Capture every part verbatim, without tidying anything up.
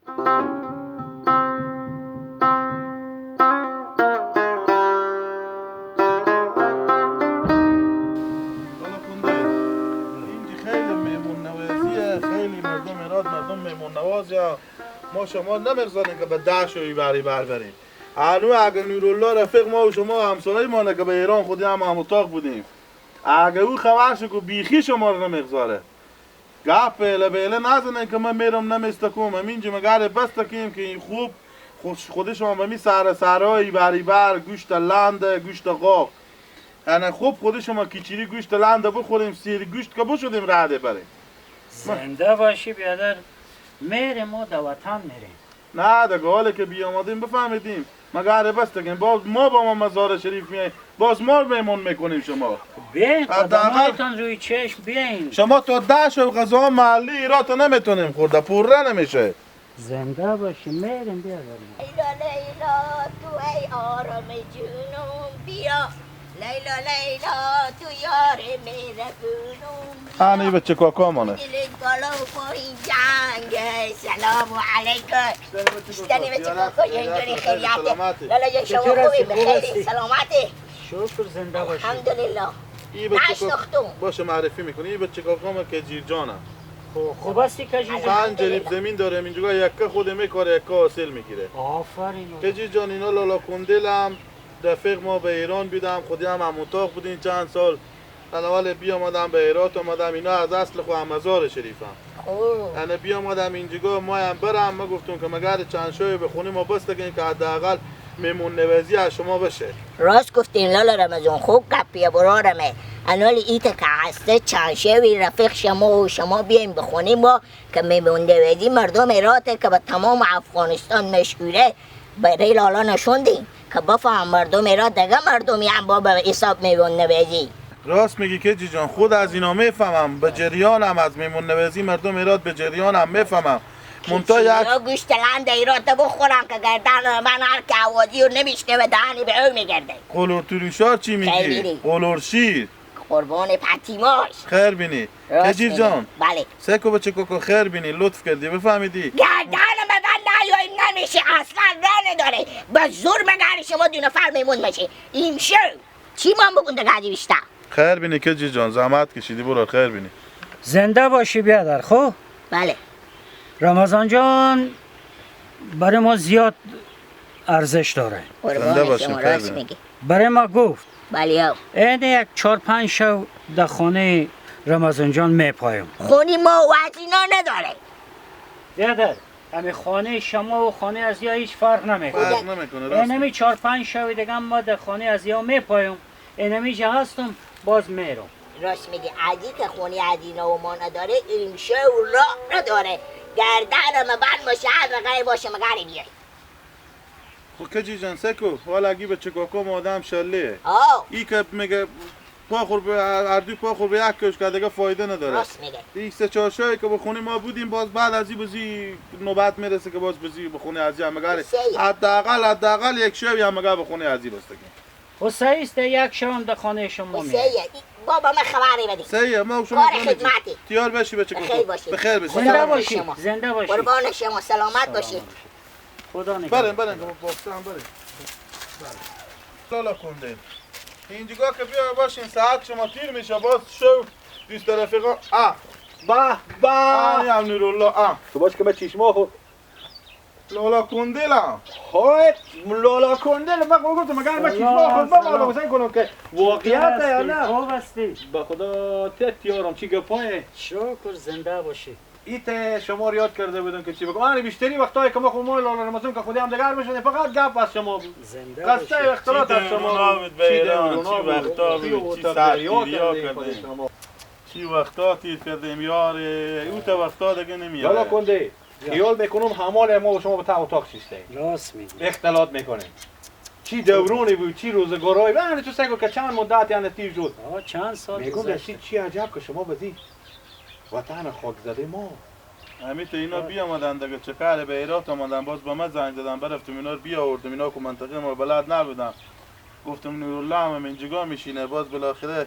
حالا کونده، اینجی خیلی مهمون نوازیه، خیلی مردم هرات مردم مهمون نوازیه. ما شما نمی‌گذاریم که به ده شوی بری بر بریم. انو اگه نورالله رفیق ما و شما همسایه ما نه که به ایران خودی هم هم اتاق بودیم. اگه او خبر شو که بیخی شما رو نمی‌گذاره. گپ بیله بیله نزنن که من میرم نمیستکم. همینجی مگره بستکیم که این خوب خوش-، خودشان به می سر سرایی بری بر گوشت لنده، گوشت قاق. یعنی خوب خودشان کیچیری گوشت لنده بخوریم، سیر گوشت که بشدیم رده بریم. زنده باشی بیادر، میریم و دو وطن میریم. نه، دگه حالی که بیامدیم بفهمیدیم. مگه اره بستگیم، باز ما با ما مزار شریف میاییم، باز ما رو مهمون می‌کنیم شما. بیاین، حداقل قدمایتان روی چشم، بیاین. شما تا ده شو غذا محلی ایرات نمی‌تونیم خورده، پوره نمیشه. زنده باشی، میریم بیا بریم. لیلا، لیلا، تو ای آرام جنون، بیا. لیلا، لیلا، تو یار مهربونم. آنی بچه کاکا مانه. دل گلو پای جنگ. سلام علیکم. ایشتنی بچه کاکا جنجانی خیریته. لالا جان، شما خوبی؟ بخیری؟ سلامتی؟ شکر، زنده باشی. الحمدلله. ای بچه کاکا، نشناختم. باشه، معرفی می‌کنی. ای بچه کاکا ما کجیر جانه. خب، خوب هستی کجیر جان؟ پنج جریب زمین داره، اینجا یکه خود می‌کاره، یکه حاصل می‌گیره. آفرین. کجیر جان، اینا لالا کندلم. رفیق ما به ایران بودم، خودی هم هم اتاق بودیم چند سال. من اول بیامدم به هرات آمدم، اینا از اصل خو هم مزار شریفم. اوه. یعنی بیامدم اینجا ما هم برم، ما گفتم که مگر چند شوی به خونه ما بستگین که حداقل مهمون نوازی از شما بشه. راست گفتین لالا رمضان، خوب گپیه برارمه. انال ایتا که هسته چند شوی رفیق شما و شما بیاین به خونه ما که مهمون نوازی مردم هراته که به تمام افغانستان مشهوره. برای لالا نشون دیم که بفهم مردم را، دگه مردمی هم با به حساب می‌بون نویزی. راست میگی کجی جان، خود از اینا میفهمم، به جریانم از میمون نویزی مردم ایراد به جریانم میفهمم. منتها یک یا گوشت لند ایراد بخورم که گردن من هر که عوضی رو نمیشنوه دهنی به او میگرده. قلور تروشار چی میگی؟ خیلی. قلور شیر. قربان پتیماش. خیر بینی. راست کجیر می‌گی. جان. بله. سه کو بچه کوکو خیر بینی، لطف کردی، بفهمیدی؟ گردن من بند نیایم نمیشه، اصلاً راه نداره. به زور مگه شما دو نفر میمون بشه. این شو. چی من بگون دگه بیشتر؟ خیر بینی کجیر جان، زحمت کشیدی، برو خیر بینی. زنده باشی بیادر، خب؟ بله. رمضان جان، برای ما زیاد ارزش داره. قربان زنده باشین، شما، خیر راست بینی. میگی. برای ما گفت. بله، او. این یک چهار پنج شو در خانهٔ رمضان جان میپایم. خونی ما و از اینا نداره. بیادر، همین خانهٔ شما و خانهٔ از یا هیچ فرق نمی‌کنه. فرق نمی‌کنه، راست اینمی میگی. چهار پنج شو دیگه ما در خانهٔ از یا میپایم. اینمی جا هستم، باز میرم. راست میگی، ازی که خونی از اینا و ما نداره، این شو راه نداره. گردن ما بند باشه، هر رقمی باشه، مگه بیه. خو کجی جان سکو، والا اگی بچه کاکا ما آدم شله. آه. ای که میگه پا خور به، هر دو پا خور به یک کش که دیگه فایده نداره. راست میگه. این سه چهار شایی که به خونه ما بودیم، باز بعد از این بازی نوبت میرسه که باز بازی به خونه ازی هم مگه. سه. حداقل، حداقل یک شوی هم مگه به خونه ازی بستگیم. خو سه ایسته، یک شو هم در خانهٔ شما خو می‌مونه. سه ایه. ای، بابا، من خبری بدی. سه ایه، ما شما کار خدمتی. تیار بشی بچه بخیر کاکا. باشی. بخیر بشی. زنده قربان باشی. شما. زنده باشی. قربان شما، سلامت باشی. سلامت باشی. خدا نگهدار. بریم، بریم، بابا، بافتم، بریم. لالا کنده. اینجا که بیا باشین، ساعت شما تیر می‌شه، باز شو دوست رفیقا. آه. به، به. آه، یا نورالله، آه. تو باش که من چشما خو لالا کندلم. های، لالا کندل، من خو گفتم، مگر من چشما خود بابا حسین کنم که واقعیت یا نه؟ خوب هستی؟ به خدا تت یارم، چی گپایه؟ شکر، زنده باشی. ایت شما رو یاد کرده بودم که چی بگم. آره، بیشتری وقتایی که ما خو ما لالا رمضان که خودی هم دگر می‌شدیم، فقط گپ از شما بود. زنده باشی. قصه اختلاط از شما بود. چی درونا بود، چی وقتا بود، چی سختگیریا کردیم. چی وقتا تیر کردیم، یار، او تا وقتا دیگه نمیاد. لالا کنده. خیال می‌کنم همال ما و شما به تا اتاق شیسته. راست می‌گی. اختلاط می‌کنیم. چی دورانی بود، چی روزگارایی بود. یعنی تو سگو که چند مدت یعنی تیر شد. آه، چند سال می‌گم گذشته. رشید، چی عجب که شما بزی وطن خاک زده ما. همیت اینا بیامدن دیگه، چه کار به هرات آمدن، باز به من زنگ زدن، برفتم اینا رو بیاوردم، اینا که منطقه ما بلد نبودم. گفتم نورالله هم اینجگاه میشینه، باز بالاخره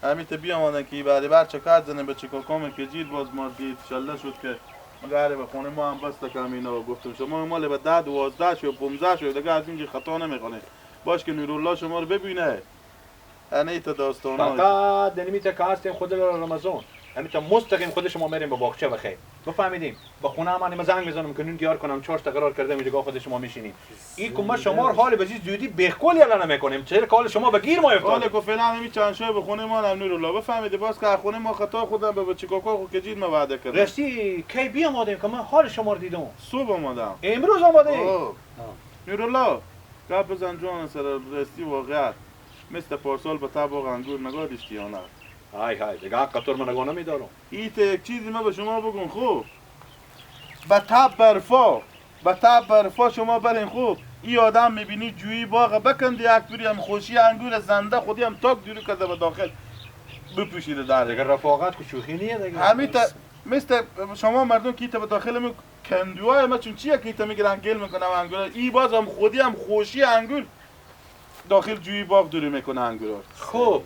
همیت بیامدن که ای بری بر چه کار زنه به چه کاکام که جیر، باز ما دید شله شد که مگه اره به خونه ما هم بسته کم اینا و گفتم شما مال به ده، دوازده شو، پونزده شو، دیگه از اینجا خطا نمی‌کنه. باش که نورالله شما رو ببینه. انه ایتا داستانا. فقط دنیمی تا که هستیم خود رمضان. همی تا مستقیم خود شما می‌ریم به باغچه بخیر. بفهمیدیم؟ به خونه هم ما زنگ می‌زنم که نون دیار کنم، چهار تا قرار کردم، اینجا خود شما می‌شینیم. این که ما شما رو حال به زی زودی بخل یلا نمی‌کنیم. چرا که حال شما به گیر ما افتاده؟ حالا که فعلا همی چند شای به خونه ما هم نورالله. بفهمیدی؟ باز که خونه ما خطا خودم به بچه کاکا خود که جید ما وعده کردم. راستی کی بیامادیم که من حال شما رو دیدم؟ صبح آمدم. امروز آماده؟ آه. آه. نورالله، گپ بزن جان سر راستی واقعیت. مثل پارسال به تب باغ انگور نگاه داشتی یا نه؟ های های، دیگه حق تو رو من نگاه نمی‌دارم. ای ته یک چیزی ما به شما بگم خوب. به تب برفا، به تب برفا شما برین خوب. ای آدم می‌بینی جویی باغ بکندی، یک توری هم خوشی انگور زنده خودی هم تاک دورو کرده به داخل بپوشیده داره. دیگه رفاقت که شوخی نیه دیگه. همی ته-، مثل شما مردم کی ته به داخل می کندوهای ما چون چیه کی ته می‌گیرن گل می‌کنه و انگور. ای باز هم خودی هم خوشی انگور داخل جوی باغ دوری می‌کنه انگورا. خب.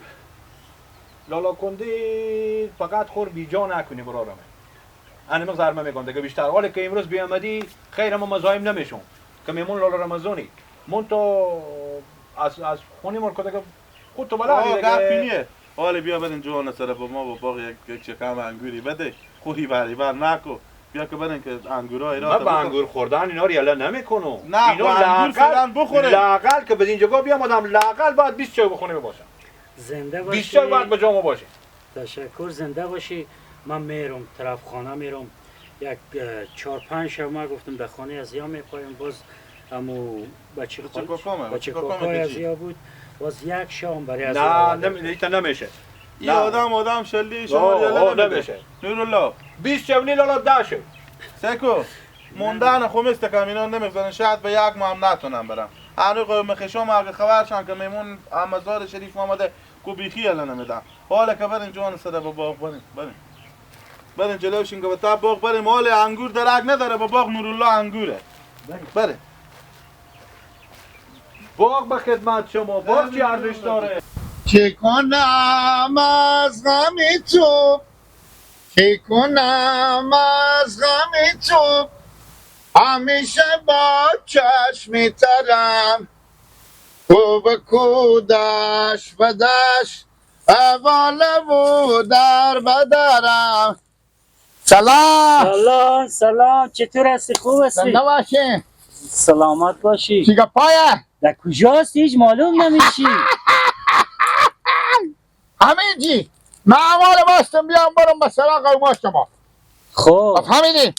لالا کندی فقط خور بیجا نکنی برارم. انه من زرمه می‌کنم دیگه بیشتر. حالی که امروز بیامدی، خیر ما مزاحم نمی‌شم. که میمون لالا رمضانی. من تو از، از خونی مر کده که خود تو بلا آه، دیگه. گپی نیه. حالی بیا برین جوان سر با ما با باغ یک، یک چکم انگوری بده. خوری بری بر نکو. بیا که برین که انگورا اینا من تا به بخور. انگور خوردن اینا رو یلا نمی‌کنم. نه، اینا با انگور لااقل، فعلاً بخوره. لااقل که به این جگا بیام آدم لااقل باید بیست چای بخونه باشم. زنده بیست چای باشی. باید به جا ما باشه. تشکر، زنده باشی. من میرم طرف خانه میرم. یک، اه، چهار پنج شب ما گفتم در خانه از یا میپایم، باز امو بچه بچه خال-، کاکامه، بچه بچه کاکامه کاکای که از چی؟ یا بود، باز یک شام برای از نه، یا آورده. نمی-، ایتا نمیشه. این نه. آدم، آدم شلی شما آه، یلا آه، نمیده. نمیشه. نورالله. بیست شو نیل، حالا ده شو. سکو، موندن خو مثل کم اینا نمی‌گذارن، شاید به یک ماه هم نتونم برم. هنو قوم خشام اگه خبر شن که میمون مزار شریف آمده، کو بیخی یلا نمیدن. حالا که برین جوان سر به باغ برین، برین. برین جلوشین که به تا باغ برین، مال انگور درک نداره، به باغ نورالله انگوره. برین. برین. باغ به خدمت شما، باغ چی ارزش داره؟ چه کنم از غم تو، چه کنم از غم تو، همیشه با چشم ترم، تو به کودش بدش، حواله و در بدرم. سلام. سلام، سلام. چطور هستی؟ خوب هستی؟ زنده باشی. سلامت باشی. چی گپایه؟ در کجا هستی؟ هیچ معلوم نمیشی. همینجی. من اعمال باستم بیام برم به سراغ اوما شما. خب. فهمیدی؟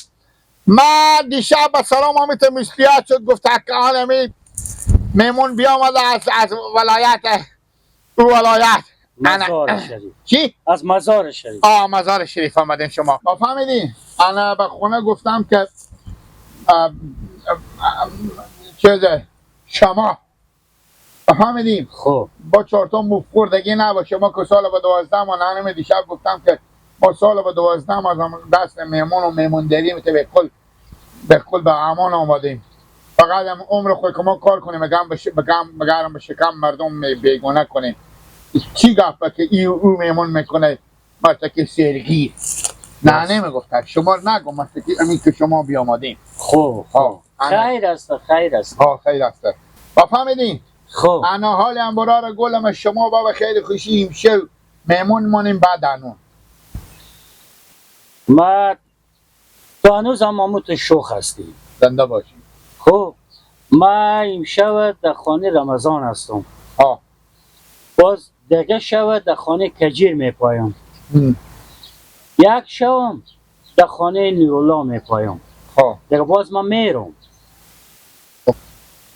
من دیشب به سلام آمیت مشکیات شد، گفت که حال امید میمون بیامده از، از ولایت او ولایت. مزار انا شریف. چی؟ از مزار شریف. آه، مزار شریف آمدین شما. با فهمیدی؟ انا به خونه گفتم که، اه، اه، اه، چیزه، شما. با فهمیدی؟ خب. با چهار تا موف خوردگی نباشه. ما که سال به دوازده ما ننم دیشب گفتم که ما سال به دوازده ما از دست میمون و میمونداری می‌ته به کل به کل به امان آمدیم. فقط هم عمر خود که ما کار کنیم، بگم به ش-، بگم، بگرم به شکم مردم می-، بیگانه کنیم. چی گپه که ای او میمون می‌کنه، مرتکه سیرگیر. نه، راست. نمی‌گفتن. شما رو نگو، مرتکه همین که شما بیامدیم. خب، ها، خب. انا خیر است، خیر است. ها، خیر است. با فهمیدین؟ خب. انا حال هم برار گلم شما با به خیر خوشی امشو میمون مانیم بعد انون. ما تو هنوز هم همون تو شوخ هستی. زنده باشی. خب، ما امشب در خانه رمضان هستم. ها. باز دگه شب در خانه کجیر میپایم. هم. یک شبم در خانه نورالله میپایم. ها. دگه باز من میرم.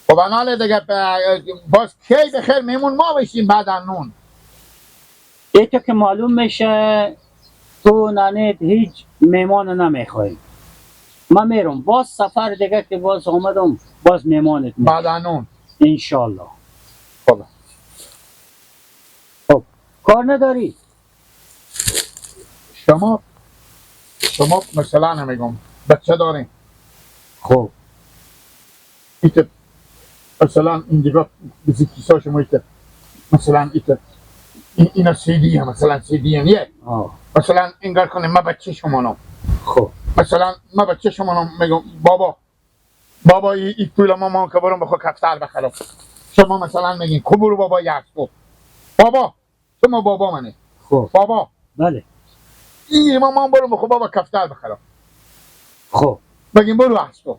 خب، اناله دگه ب-، باز کی بخیر میمون ما بشیم بعد انون؟ ایتو که معلوم می‌شه تو ننید هیچ میمان نمیخوای. من میرم، باز سفر دیگه که باز آمدم، باز میمانت می‌شم. بعد انون. انشالله. خب. خب. کار نداری؟ شما، شما مثلاً می‌گم، بچه دارین. خب. ایت مثلاً این دیگه بزی کیسا شما ایت مثلاً ایت این، اینا سیدی هم، مثلاً سیدی هم یه. آه. مثلاً انگار کنه ما بچه شما نام. خب. مثلاً، ما بچه شما نام می‌گم، بابا، بابا، ای، ای پول ما، ما که برم به خود کفتر بخرم. شما مثلاً میگین، کو برو بابا، یک تو. بابا، شما بابا منه. خب. بابا. بله. ای ما، ما برم به خود بابا کفتر بخرم. خب. بگیم، برو از تو.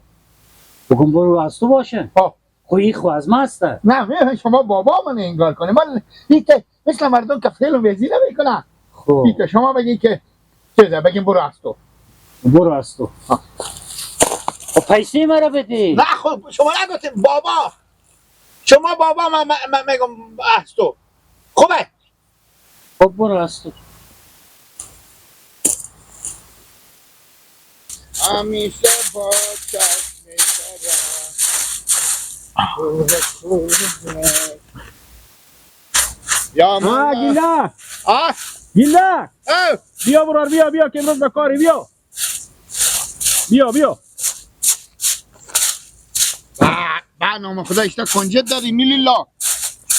بگم برو از تو باشه. خب. خو ای خو از ما است. نه، نه، شما بابا من انگار کنه. من این که مثل مردم که فعل و وزی نمی‌کنه. خب. این که شما بگین که چیزه، بگین برو از تو. برو از تو. ها. خب پیسه مرا بده. نه، خب شما نگفتین بابا. شما بابا، من، من، من می‌گم از تو. خوبه. خب برو از تو. همیشه با چشم سر. یا ها، مولا. گیلک. آه. گیلک. او. بیا برار، بیا، بیا که امروز به کاری، بیا. بیا، بیا. به، به نام خدا، اشتا کنجد داری، میلیلا.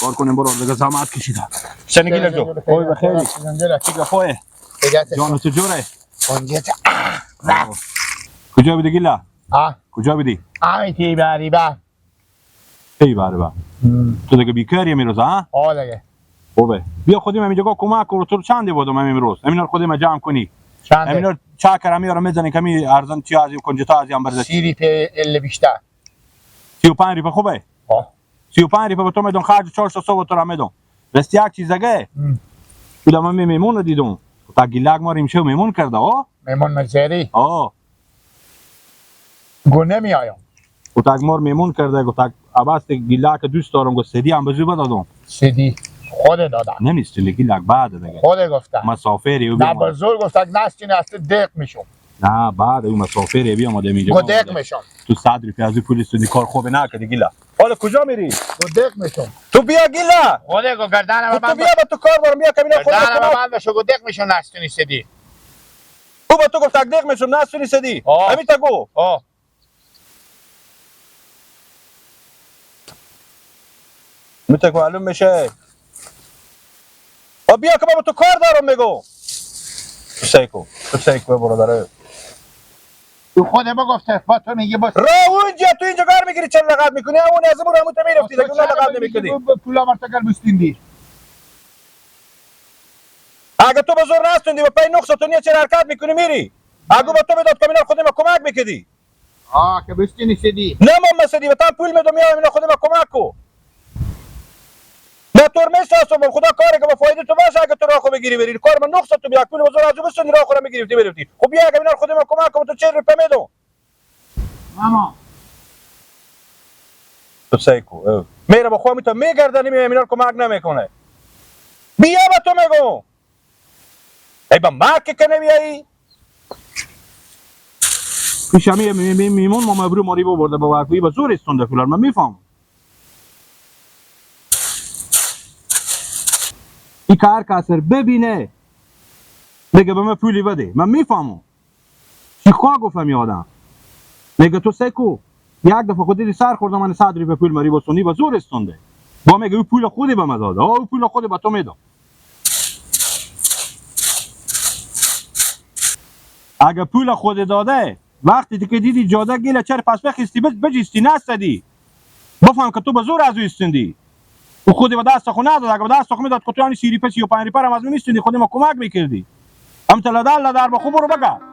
کار کنیم برو، دیگه زحمت کشیده. سنگی لگو. اوی بخیری. کنجد. خوبه. دیگه جان تو جوره. کنجد. آه، نه. کجا بیدی گیلا؟ آه. کجا بیدی؟ آه، تی بری به. ای باره با. هم. تو دیگه بیکاری امی روز، ها؟ آه دیگه. خوبه. بیا خودی من اینجا کمک کن، تو چندی بودم امی روز؟ امینا رو خودی من جمع کنی. چنده؟ امینا رو چه کر امی رو می‌زنی کمی ارزان چی ازی کنجتا ازی هم برزه. سی ریپه ال بیشتر. سی و پنج ریپه خوبه. آه. سی و پنج ریپه به تو می‌دم، خرج چهار تا صبح تو را می‌دم. راستی یک چیز دیگه. هم. تو دم می میمون رو دیدم. تا گیلک ما رو امشب میمون کرده، آه؟ میمون مزری؟ آه. گونه می‌آیم. گوتک مار میمون کرده، گوتک عباس گیلک دوست دارم، گفت سدی هم بزو بدادم. سدی خود دادم. نمی‌ستونی گیلک بعد دیگه. خود گفته. مسافری و نه، بیام. بزرگ گفتک نستونی اصلی دیق می‌شم. نه، بعد اون مسافری بیام آدم اینجا گو دیق می‌شم. تو صد روپیه از این پول استونی، کار خوب نکردی گیلک. حالا کجا می‌ری؟ گو دیق می‌شم. تو بیا گیلک. خود گو گردن تو ببند. بیا با تو کار دارم، بیا کمینا خود گردن کمک. ببند شو، گو دیق می‌شم نستونی سدی. او با تو گفتک دیق می‌شم نستونی سدی. آه. همین تا گو. آه. متک معلوم می‌شه. آ، بیا که بابا تو کار دارم می‌گو. تو سیکو، تو سیکو برادره. تو خود ما گفته، با تو میگی بس. را اونجا تو اینجا کار می‌گیری، چند لغت می‌کنی؟ اون از اون همون تو می‌رفتی، دیگه اون لغت نمی‌کنی. ب-، ب-، پولا مرتا کل بستین دیر. اگه تو به زور نستوندی و پای نقص تو نیه، چرا حرکت می‌کنی می‌ری؟ اگه به تو بداد که می‌نار خودی ما کمک می‌کدی. آه، که بستونی سدی. نه، من مسدی، وطن پول می‌دم، یا اینا خود ما کمک کو. نه تور می‌سازم، خدا کاری که به فایده تو باشه، اگه تو راه خو بگیری بری. کار من نقص تو بیا، پول بزرگ از او بستونی راه خو را می‌گرفتی، برفتی. خب بیا، اگه اینا خود ما کمک کو، تو چه روپه می‌دم؟ ماما. تو سیکو، او. میره با خو می‌تا می‌گرده، نمی اینا کمک نمی‌کنه. بیا به تو می‌گم. ای با ما که کنه بیایی؟ پیش همی می-، می-، میمون ما ابرو ماری ببرده به ورکویی به زور استونده فلان، من می‌فهمم. ای که هر کس ر ببینه، میگه به من پولی بده، من می‌فهمم. چی خواه گفت همی آدم؟ میگه تو سیکو، یک دفعه خودی دی سر خورده من صد روپیه پول مری بستونی به زور استونده. با میگه او پول خودی به من داده، آه، او پول خودی به تو می‌دم. اگه پول خود داده، وقتی که دیدی جاده گیله چر پس بخیستی، بج-، بجیستی، نستدی، بفهم که تو به زور از او ایستندی. او خودی به دست خو نداد، اگه به دست خو می‌داد که تو همین سی ریپه، سی و پنج ریپه هم از اون ایستندی، خودی ما کمک می‌کردی. هم تا لدر لدر به خو برو بگه.